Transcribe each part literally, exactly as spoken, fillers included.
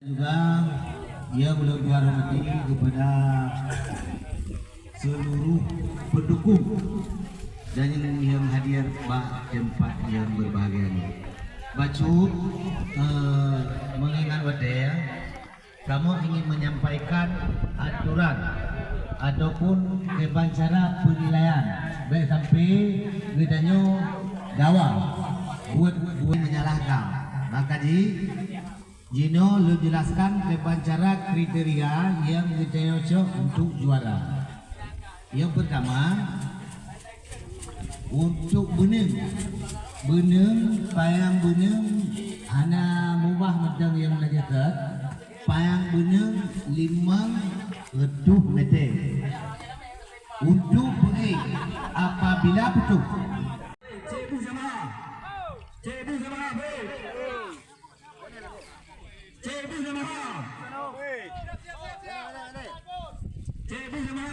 Juga nyang ulôn hormati kepada seluruh pendukung dan nyang hadir bak tempat yang berbahagia ini. Bacut, eh, mengingat watèe, kamoe ingin menyampaikan aturan ataupun kiban cara penilaian. Bèk sampai geutanyoe dawa buet-buet menyalahkan. Maka ji, jinoe lôn jelaskan kiban cara kriteria nyang geutanyoe cok untuk juara. Yang pertama, untuk beuneung. Beuneung, panyang beuneung hana mubah mantong nyang lagèe that. Panyang beuneung limong reutôh meter. Untuk beuék apabila putôh. Cek bu sama. Cek bu sama, beuék. Cek bu sama. Cek bu sama.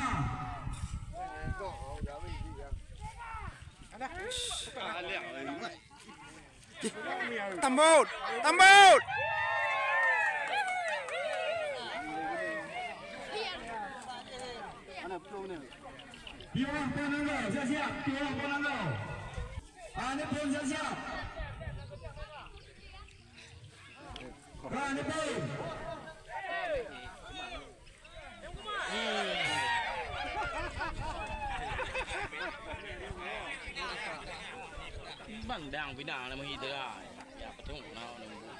Tambot! Tambot! Piôh Ponanggô, siap-siap! Piôh Ponanggô! Aneuk Phon siap-siap! Ka aneuk Phon! Bang dang pinang nama kita lah. Ya, betul. Nah, nunggu.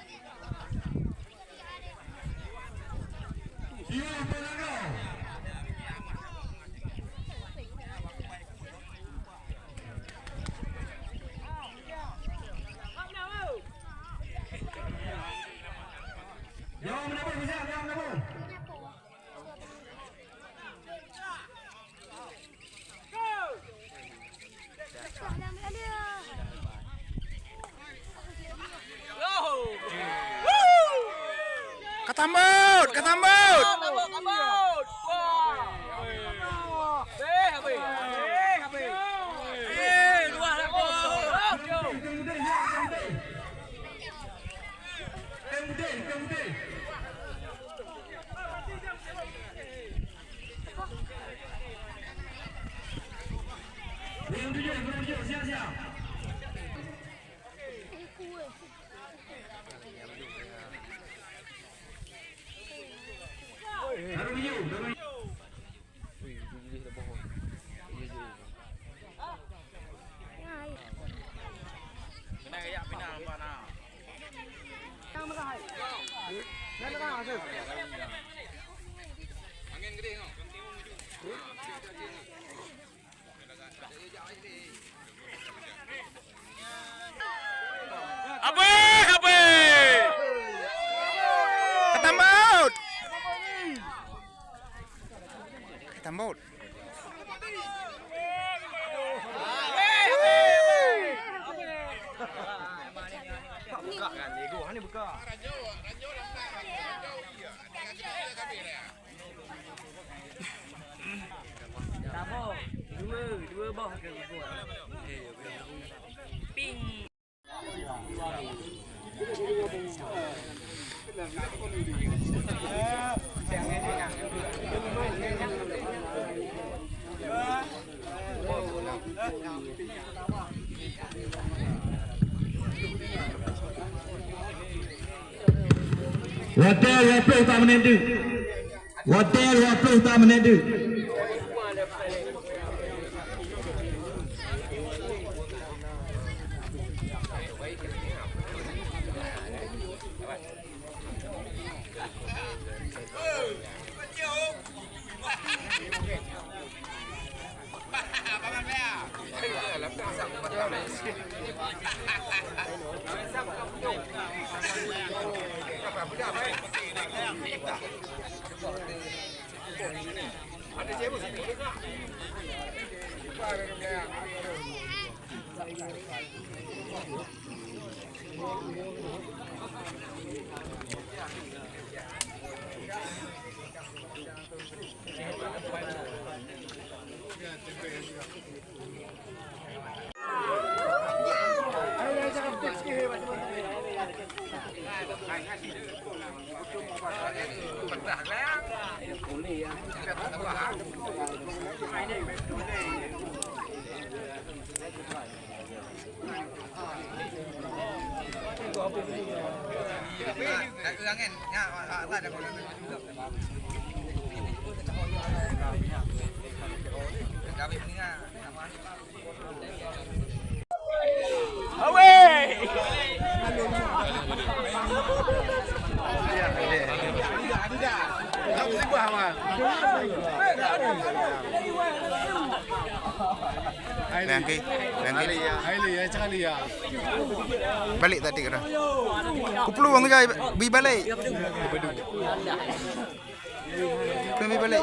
Katambot, katambot. Yang tujuh, yang tujuh, siap, siap. Taruh tujuh, taruh tujuh. Kena gaya pinang, Pak, nah. Abéh, abéh! Katambot! Katambot! Dua, dua boh ke gugor. Ping. Watèe dua ploh ta meunit deuh. Watèe dua ploh ta meunit deuh. Lagi, lagi. Balik tadi kena. Kupelu bang jai bi balik. Kami balik.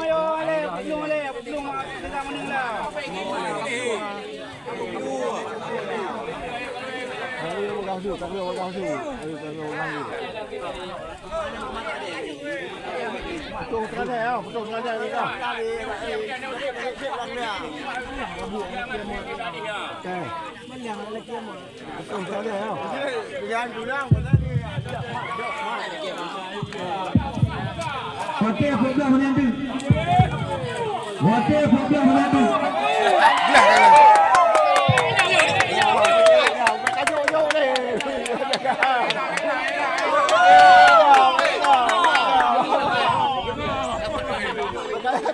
Watèe peuet blaih menit. Watèe peuet blaih menit.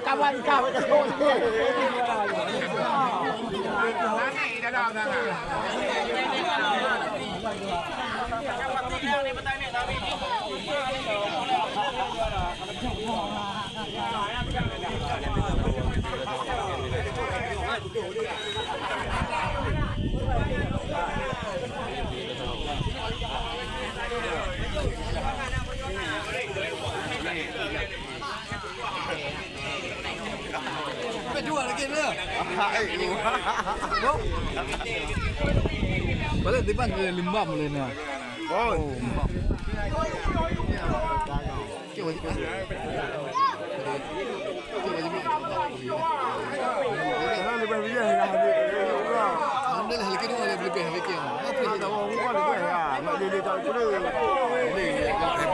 Kawan kau. Balik tiban ke lembam boleh ni. Oh. Alhamdulillah, lagi dua lebih-lebih lagi. Apa yang tak mau buat lebih ya? Nak jadi tak boleh. Habis, habis,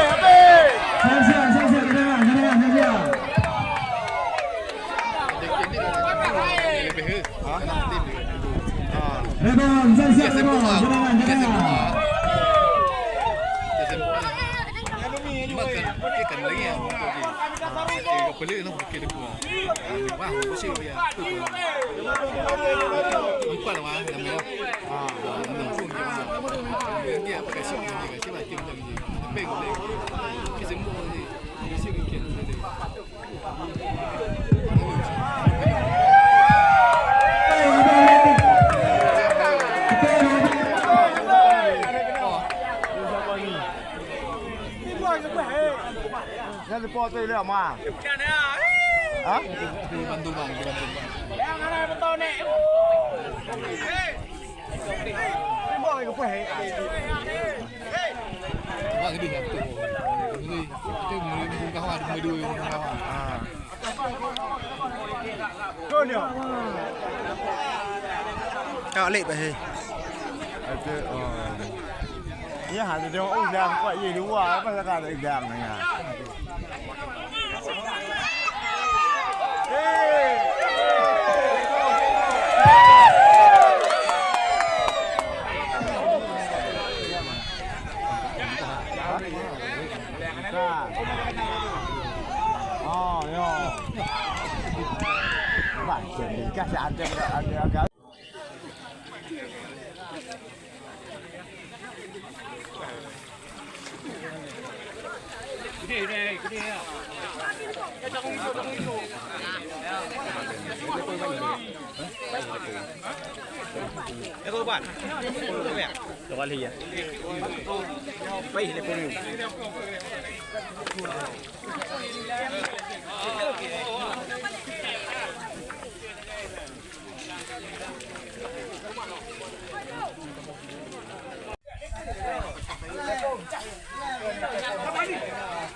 habis. Siap, siap, siap, siap. Kedengar, kedengar, siap, siap. Lebih, eh. Ha? Rebon, siap-siap, Rebon. Jangan, jangan. Empat lah, wah, nama dia. Dia pakai sip, dia pakai sip, dia pakai sip. Tapi boleh. Kesembuh ni. Dia sip, dia pakai sip. Nyan leupah tu lé ma. Ha? Bantu bang, bantu bang. Mak gede dah tu. Gede. Itu meuli muka kawan, meuli dua muka kawan. Ha. Kau lek bah. Ada, oh. Ya, ada dia orang udah kuat ye dua apa sekarang dah udang ni. Oh, yo. Macam ni, kasih ada, ada, ada.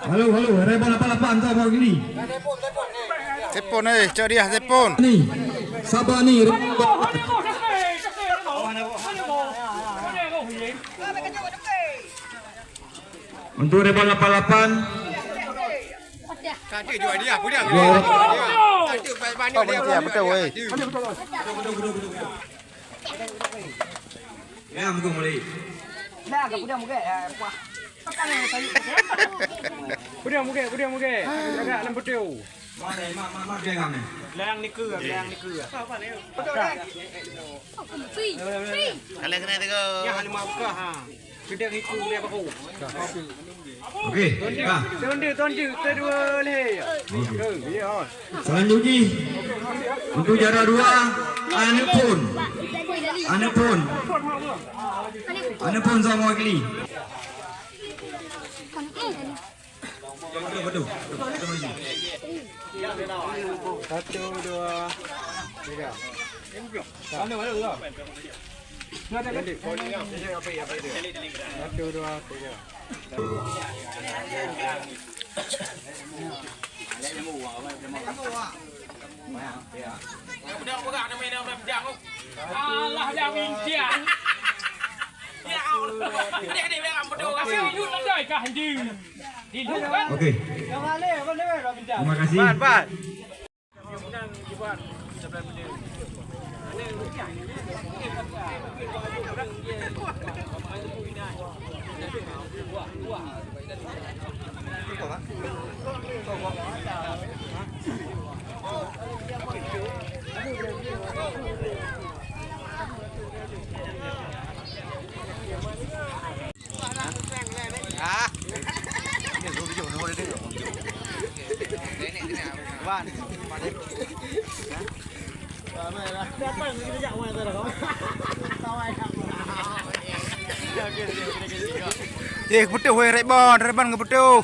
Halo, halo, Rebon lapan lapan, sabar gini. Telepon, eh, cok dia, telepon. Ni, sabar ni, Rebon. Untuk rebound lapan lapan. Tadi jual dia, pulang. Jual. Tadi main mana dia? Betul, weh. Ya, mungkin boleh. Dah, aku dah muka. Pudang muka, pudang muka. Agak lembut tu. Mak, mak, mak, mak, dia kami. Belang ni ke, belang ni ke. Kalian kena tengok. Ya, lima buka ha. Sudah itu dia baru. Okey. Ah. Tonde, tonde, kedua leh. Okey. Ya. Selanjutnya untuk juara dua, Aneuk Phon. Aneuk Phon. Aneuk Phon sama wakili. Satu, dua, tiga. Satu, dua, tiga. Alah, dah bincang. Ya Allah. Dia, dia bilang betul. Kasih yuk nak dai kah, anjing. Di luar. Okey. Terima kasih. Ban, ban. Eh, keupeuteuh, weh, Redbon, Redbon keupeuteuh.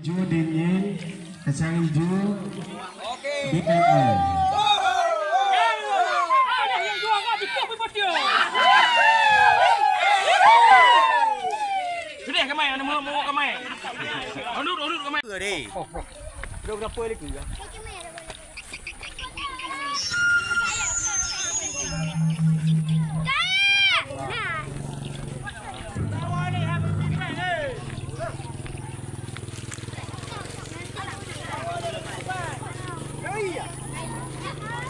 Ju Dingin, kacang ijo, B M L. Sudah kamai, anu mau, mau kamai. Urut, urut kamai. Sudah berapa lagi?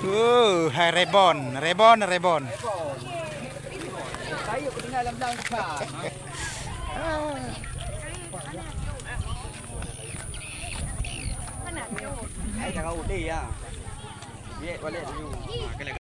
Uh, hai Redbon, Redbon, Redbon. Hai, jangan udeh ya. Biar balik dulu.